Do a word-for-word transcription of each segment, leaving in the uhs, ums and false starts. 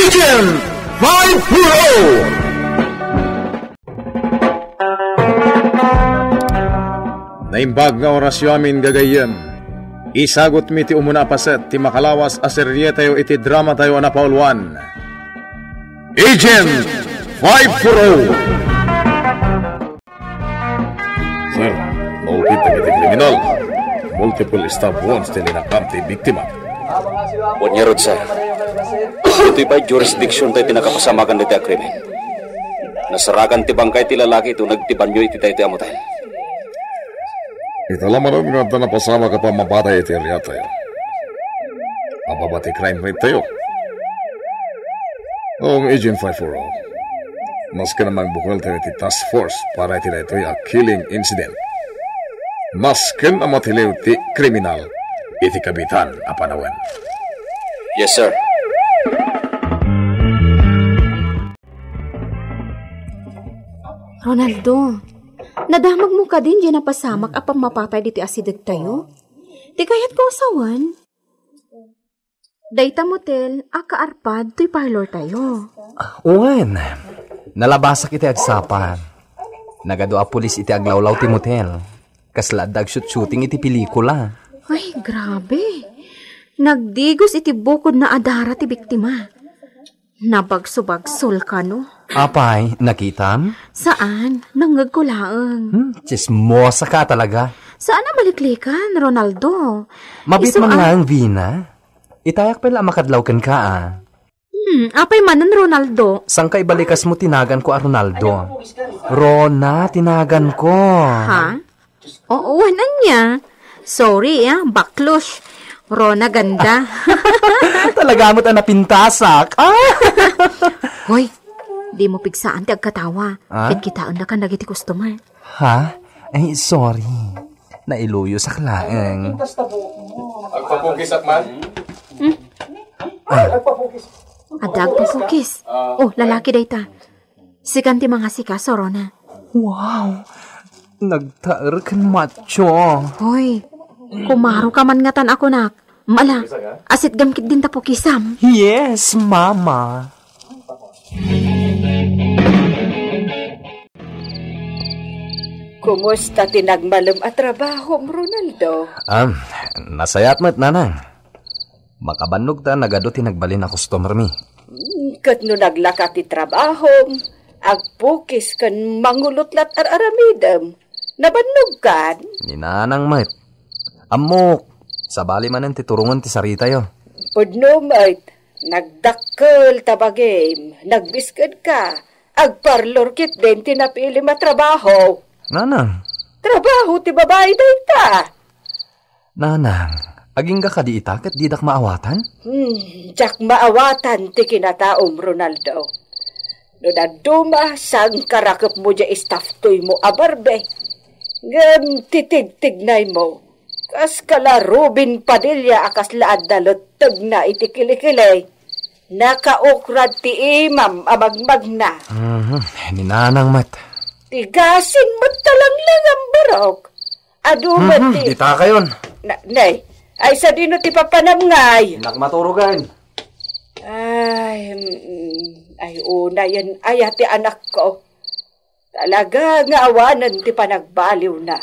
Agent five four oh! Naimbag nga orasyo amin, gagayyem. Isagutmi ti umuna a paset ti makalawas a serietayo iti dramatayo a napauluan, Agent five four oh. Sir, naulpit dagiti kriminal. Multiple stab wounds ti linakam ti biktima. Wen ngarud, sir, ditoy pay jurisdiction tayo ti nakapasamagan ditoy a krimen. Nasaragan ti bangkay ti lalaki iti uneg ti banio iti daytoy a motel. Ita la manen nga adda napasamak a pammapatay iti area tayo. Mababa ti crime rate tayo. Ong Agent five four oh, masken a mangbukel tayo iti task force para iti daytoy a killing incident, masken a matiliw ti kriminal iti kabiitan a panawen. Yes, sir. Ronaldo, nadamagmo kadin diay napasamak a pammapatay ditoy asidegtayo? Ti kayatko a sawen, dayta motel a kaarpad toy parlortayo. Wen, nalabasak iti agsapa. Nagadu a pulis iti aglawlaw ti motel. Kasla adda agshooting iti pelikula. Ay, grabe. Nagdigos iti bukodna a dara ti biktima. Nabagsobagsolka, no? Apay, nakitam? Saan, nangngegko laeng. Hmm, tsismosa ka talaga. Saan a maliklikan, Ronaldo. Mabiit man laeng, Vina. Itayak pay la a makadlaw kenka, a. Hmm, apay manen, Ronaldo? Sangka ibalikasmo ti naganko a Ronaldo. Rona ti naganko. Ha? Oo, wen ania? Sorry, ah, baklos. Rona ganda. Talaga met a napintasak. Ah! Hoy, dimo pigsaan ti agkatawa. Ah? Ket kitaendakan dagiti customer. Ha? Ay, sorry. Nailuyosak laeng. Agpapukis man? Hmm? Ah. Adda agpapukis. Oh, lalaki dayta. Sikan ti mangasikaso, Rona. Wow! Nagtaer ken macho. Hoy, kumaroka man ngatan a kunak. Mala, asitgam ketdin ta pukisam. Yes, mama. Kumusta ti nagmalem a trabahom, Ronaldo? Ah, nasayaat met, nanang. Makabannog ta nagadu ti nagbalin a customermi. Hmm, ket no naglaka ti trabahom, agpukis ken mangulotlat ar-aramidem, nabannogkan? Ni nanang met. Ammok, sabali manen ti turongen ti saritayo. Pudno met, nagdakkel ta bagim, nagbiskedka, agparlor ketdin ti napilim a trabaho. Nanang. Trabaho ti babai dayta. Nanang, agingga kadi ita ket didak maawatan? Hmm, diak maawatan ti kinataom, Ronaldo. No dadduma, sangkarakepmo diay staff toymo a Barbie. Ngem ti tigtignaymo, kas kala Robin Padilla a kasla adda lettegna iti kilikili. Nakaukrad ti imam a magmagna. Mhm, ni nanang met. Ti gasing met ta langlangam, barok. Adu met Mhm, ti dita kayon. Na, nay, ay sadino ti papanam ngay? Innak maturogan. Ay, mm, ay, unayen aya ti anakko. Talaga nga awanen ti panagbaliwna.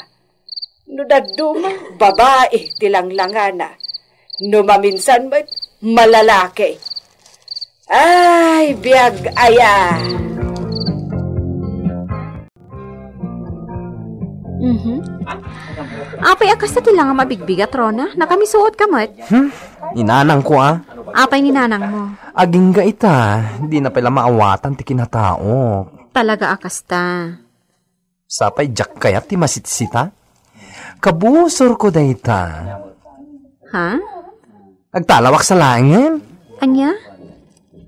No dadduma, babai ti langlangana. No maminsan met, malalaki. Ay, biag aya! Mhm. Apay a kasta ti langam a bigbigat, Rona? Nakamisuot ka met? Hmm? Ni nanangko, a. Apay ni nanangmo? Agingga ita, dina pay la maawatan ti kinataok. Talaga a kasta. Sapay diak kayat ti masitsita? Kabusorko dayta. Ha? Agtalawak sa laengen. Ania?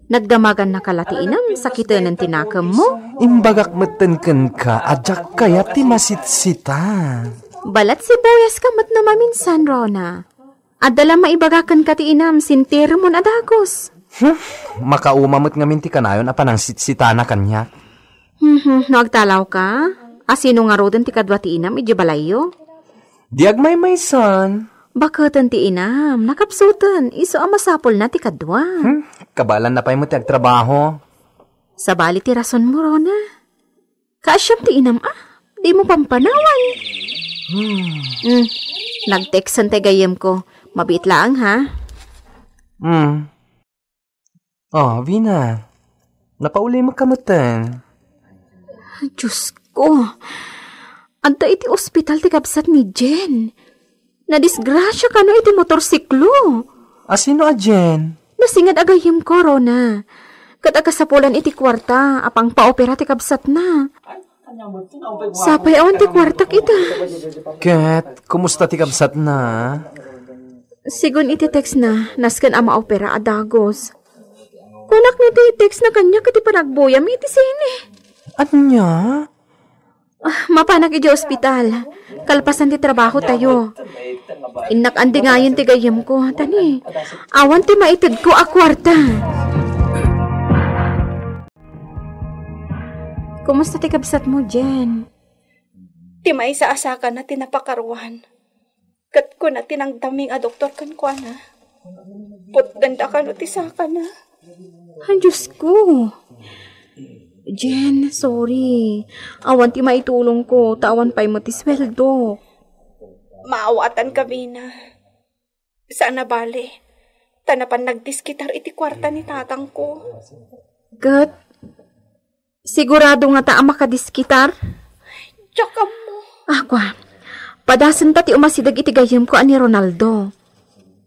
Nagdamagannaka la ti inam, sakitenen ti nakemmo? Imbagak metten kenka a diak kayat ti masitsita. Balet sibuyaska met no maminsan, Rona. Adda la maibaga kenka ti inam, sintermon a dagus. Hmm, makauma met ngamin ti kanayon a panangsitsitana kaniak. Mhm, no agtalawka, asino ngaruden ti kadua ti inam idiay balayyo? Di agmaymaysan. Baketen ti inam, nakapsuten, isu a masapulna ti kadua. Hmm? Kabaelanna pay met ti agtrabaho. Sabali ti rasonmo, Rona. Kaasiam ti inam, ah? Dimo pampanawan. Hmm. Hmm. Nagtexten ti gayyemko. Mabiit laeng, ha? Hmm. Oh, Vina. Napaulimek ka metten. Diyos ko. Adda iti ospital ti kabsat ni Jen. Nadisgrasia kano iti motorsiklo. A, sino a Jen? Nasinged a gayyemko, Rona. Ket agasapulan iti kuarta a pangpaopera ti kabsatna. Sapay awan ti kuartak ita. Ket, kumusta ti kabsatna? Sigun iti textna, nasken a maopera a dagus. Kunak no ti textna kaniak iti panagbuyam iti sine. Ania? Ah, mapanak iti ospital. Kalpasan ti trabaho tayo. Innak andingayen ti gayyemko, tani. Awan ti maitedko a kuarta. Kumusta ti kabsatmo, Jen? Ti maysa a sakana ti napakaruan. Ket kuna ti nangdaming a doktor kenkuana, putdenda kano ti sakana. Ay, Diyos ko. Jen, sorry. Awan ti maitulongko, ta awan pay met ti sweldo. Maawatanka, Vina. Saan a bale, ta napan nagdiskitar iti kuarta ni tatangko. Ket, sigurado ngata a makadiskitar? Diak ammo. Ah, kua. Padasenta ti umasideg iti gayyemko a ni Ronaldo.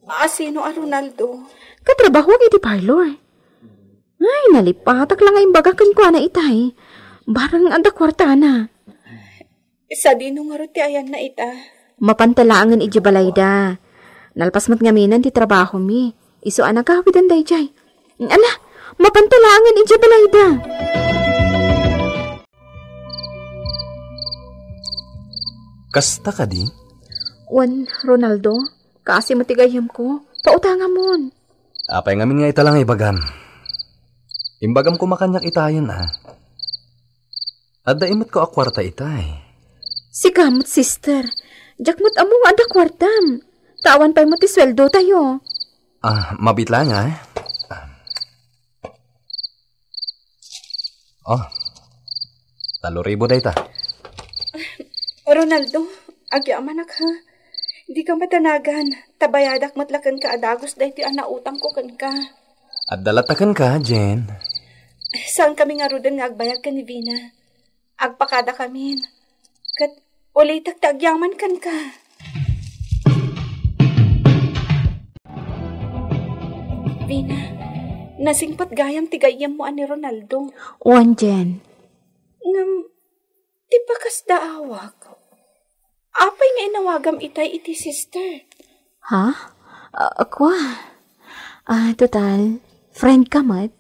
A, sino a Ronaldo? Katrabahoak iti parlor. Ay, nalipatak la nga imbagak kenkuana itay. Barang adda kuartana. Sadino ngarud ti ayanna ita? Mapanta laengen idiay balayda. Nalpas met ngamin ti trabahomi. Isu a nagawiden daydiay. Ala, mapanta laengen idiay balayda. Kasta kadi? Wen, Ronaldo, kaasi met ti gayyemko. Pautangamon. Apay ngamin nga ita la nga ibagam? Imbagam koma kaniak itayen, a. Adda imetko a kuarta itay. Sika met, sister. Diak met ammo nga adda kuartam. Ta awan pay met ti sweldo tayo. Ah, mabit lang, a. Oh, talo ribu dayta. Ronaldo, agyamanak, ha? Dika madanagan, ta bayadak met la kenka a dagus daytoy a nautangko kenka. Adda latta kenka, Jen. Saankami ngaruden nga agbayag ken ni Vina. Agpakadakamin. Ket ulitek ti agyaman kenka. Vina, nasingpet gayam ti gayyemmo a ni Ronaldo. Wen, Jen. Ngem, ti pakasdaawak. Apay nga inawagam itay iti sister? Ha? Ah, kua? Ah, total, friend ka met.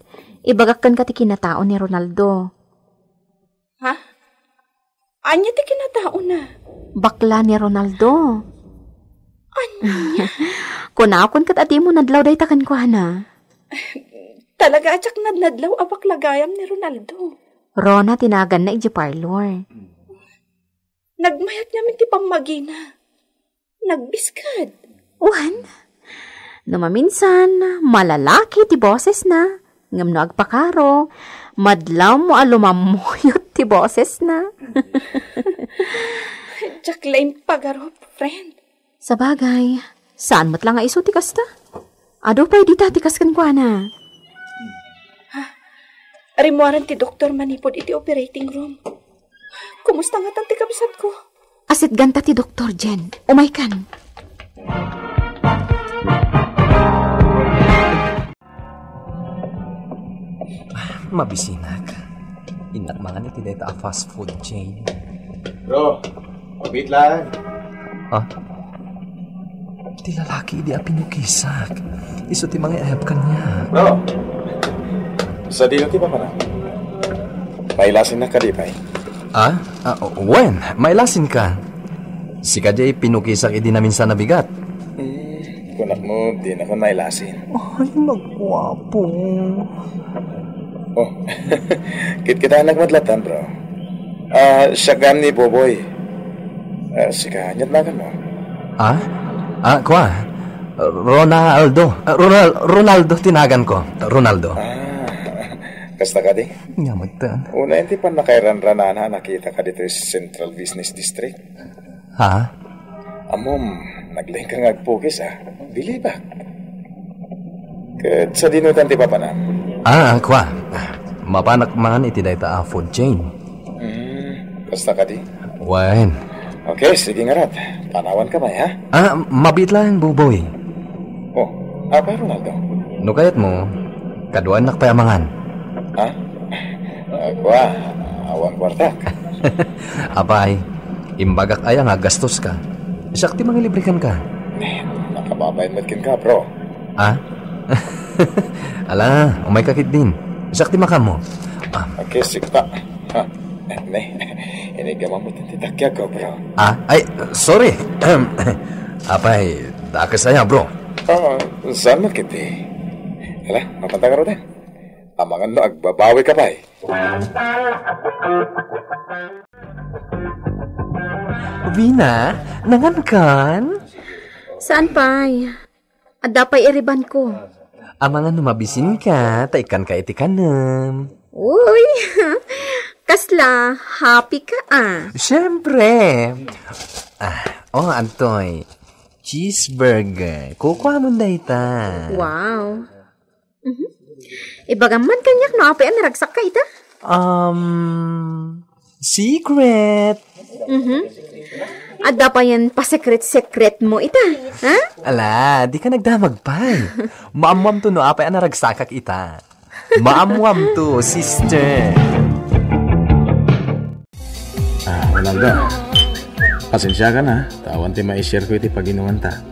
Ibagak kenka ti kinatao ni Ronaldo. Ha? Ania ti kinataona? Bakla ni Ronaldo. Ania? Kunakon ket a dimo nadlaw dayta kenkuana. Talaga a diak nadnadlaw a bakla gayam ni Ronaldo. Rona ti naganna idiay parlor. Nagmayat ngamin ti pammagina. Nagbisked. Wen, no maminsan, malalaki ti bosesna, ngem no agpakaro, madlawmo a lumammuyot ti bosesna. Diak la impagarup, friend. Sabagay, saan met la nga isu ti kasta? Adu pay dita ti kas kenkuana. Rimmuaren ti doktor manipud iti operating room. Kumusta ngatan ti kabsatko? Asitganta ti doktor, Jen. Umaykan. Mabisinak. Innak mangan iti dayta a fast food chain. Bro, mabit lang. Ah? Ti lalaki idi a pinukisak. Isu ti mangiayab kaniak. Bro, sadino ti papanam? Mailasinnak kadi pay? Ah? Ah, wen, mailasinka. Sika diay pinukisak idi naminsan a bigat. Hmm, kunakmo, dinakon mailasin. Ay, nagguapo. Oh, kitkitaennak met latta, bro. Ah, siak gayam ni Boboy. Ah, sika, ania't naganmo? Ah? Ah, kua? Ronaldo. Ah, Ronal-, Ronaldo ti naganko. Ronaldo. Ah, kasta kadi? Ania met? Unay ti pannakairanranana a nakitak ditoy Central Business District. Ha? Ammom, naglaingka nga agpukis, ah. Bilibak. Ket sadinotan ti papanam? Ah, kua. Mapanak mangan iti dayta a food chain. Hmm, kasta kadi? Wen. Okay, sige ngarud. Panawanka pay, ha? Ah, mabiit laeng, Buboy. Oh, apay, Ronaldo? No kayatmo, kaduaennak pay a mangan. Ha? Ah, kua, awan kuartak. Apay, imbagak aya nga aggastoska? Siak ti mangilibre kenka. Eh, nakababain met kenka, bro. Ah? Ala, umayka ketdin. Siak ti makaammo. Ah. Okay, sige ta. Ha? Ne, inigamam met ti takiag ko, bro. Ah? Ay, sorry. Apay, dakes aya, bro. Ah, saan met ketdi? Ala, mapanta ka ruten? Amangan no agbabawika pay. Vina, nangankan? Saan pay? Adda pay iribanko. Amangan no mabisinka, ta ikkanka iti kanem. Uy, kasla happy ka, ah. Siyempre. Ah, oh, Antoy. Cheeseburger. Kukuamon dayta. Wow. Mhm. Ibagam man kaniak no apay a naragsakka ita? Um, secret. Mhm. Adda payen pasekret-sekretmo ita, ha? Ala, dika nagdamag pay. Maammoamto no apay a naragsakak ita. Maammoamto, sister. Ah, Ronaldo. Pasensiakan, ha, ta awan ti mai-share ko iti paginuanta.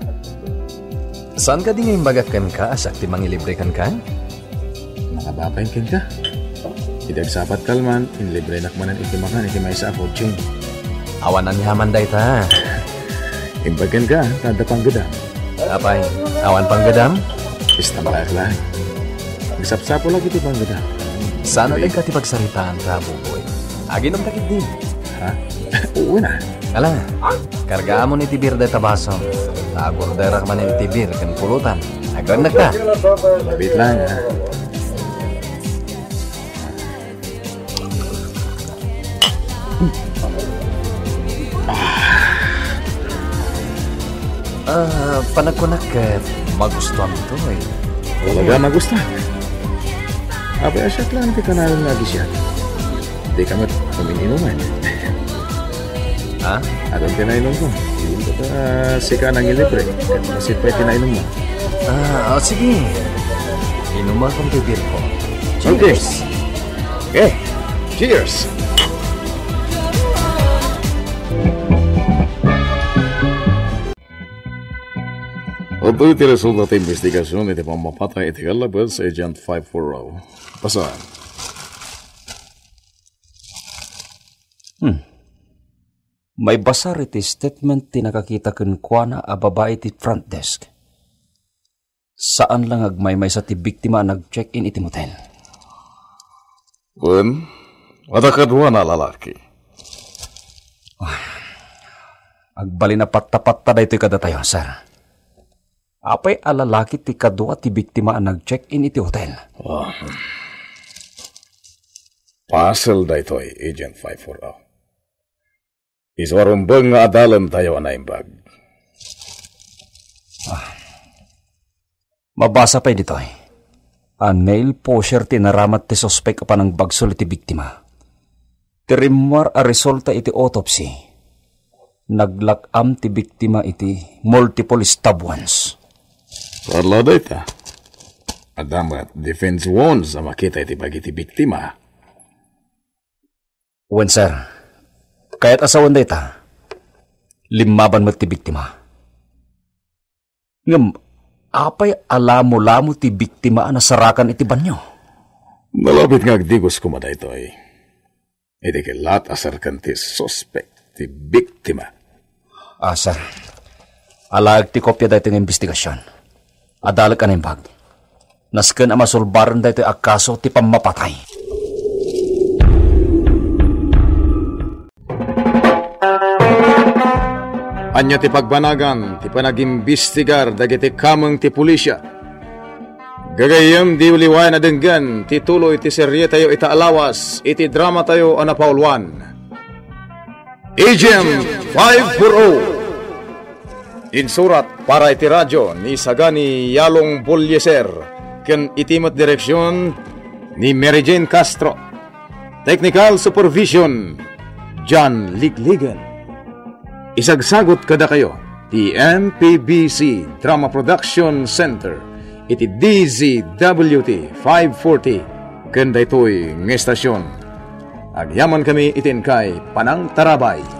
Saan kadi nga imbagak kenka a siak ti mangilibre kenka? Nakababain kenka. Iti agsapatko man, inlibrenak manen iti makan iti maysa a food chain. Awan aniaman dayta. Imbag kenka, ta adda panggedam. Apay, awan panggedam? Istambayak laeng. Agsapsapulak iti panggedam. Saan a dengka ti pagsaritaanta, Buboy? Aginomta ketdi. Ha? Wen a. Ala, kargaamon iti beer dayta baso. Ta agorderak manen iti beer ken pulutan. Agannakta. Mabiit laeng, ha? Ah, panagkunak ket magustuamto, eh. Talaga, magustuam. Apay, a siak laeng ti kanayon nga agisiat. Dika met umin-inuman. Ha? Adun ti nainumko. Sika nangilibre. Ket bassit pay ti nainummo. Ah, ah, sige. Inumakon ti beer ko. Okay. Cheers! Okay. Cheers! Adtoy ti resulta ti imbestigasion iti pammapatay iti kallabes, Agent five four oh. Basa. Hmm. Maibasar iti statement ti nakakita kenkuana a babai iti front desk. Saan la nga agmaymaysa ti biktima a nag-check-in iti motel. Wen, adda kaduana a lalaki. Ah, agbalin a patta-patta daytoy kadatayo, sir. Apay a lalaki ti kadua ti biktima a nag-check-in iti hotel? Ah. Puzzle daytoy, Agent five four oh. Isu a rumbeng nga adalem tayo a naimbag. Ah. Mabasa pay ditoy a nail pusher ti inaramat ti suspek a panangbagsol iti biktima. Ti rimmuar a resulta iti autopsy, naglak-am ti biktima iti multiple stab wounds. Parla dayta. Adda met defense wounds a makita iti bagi ti biktima. Wen, sir. Kayat a sawen dayta, limmaban met ti biktima. Ngem apay a lamolamo ti biktima a nasarakan iti banio? Nalabit nga agdigos koma daytoy. Iti kellat a serken ti suspek ti biktima. Ah, sir. Alaek ti kopia daytoy nga imbestigasion. Adalek a naimbag. Nasken a masulbaren daytoy a kaso ti pammapatay. Ania ti pagbanagan ti panagimbistigar dagiti kameng ti pulisya? Gagayyem, diyo liwayan a denggen ti tuloy ti serietayo ita a lawas iti dramatayo a napauluan, A G M five four oh. Insurat para iti radio ni Sagani Yalong Bolieser ken iti met direksion ni Mary Jane Castro. Technical supervision, John Ligligan. Isagsagot kadakayo ti M P B C Drama Production Center iti D Z W T five forty ken daytoy nga estasyon. Agyamankami iti inkay panangtarabay.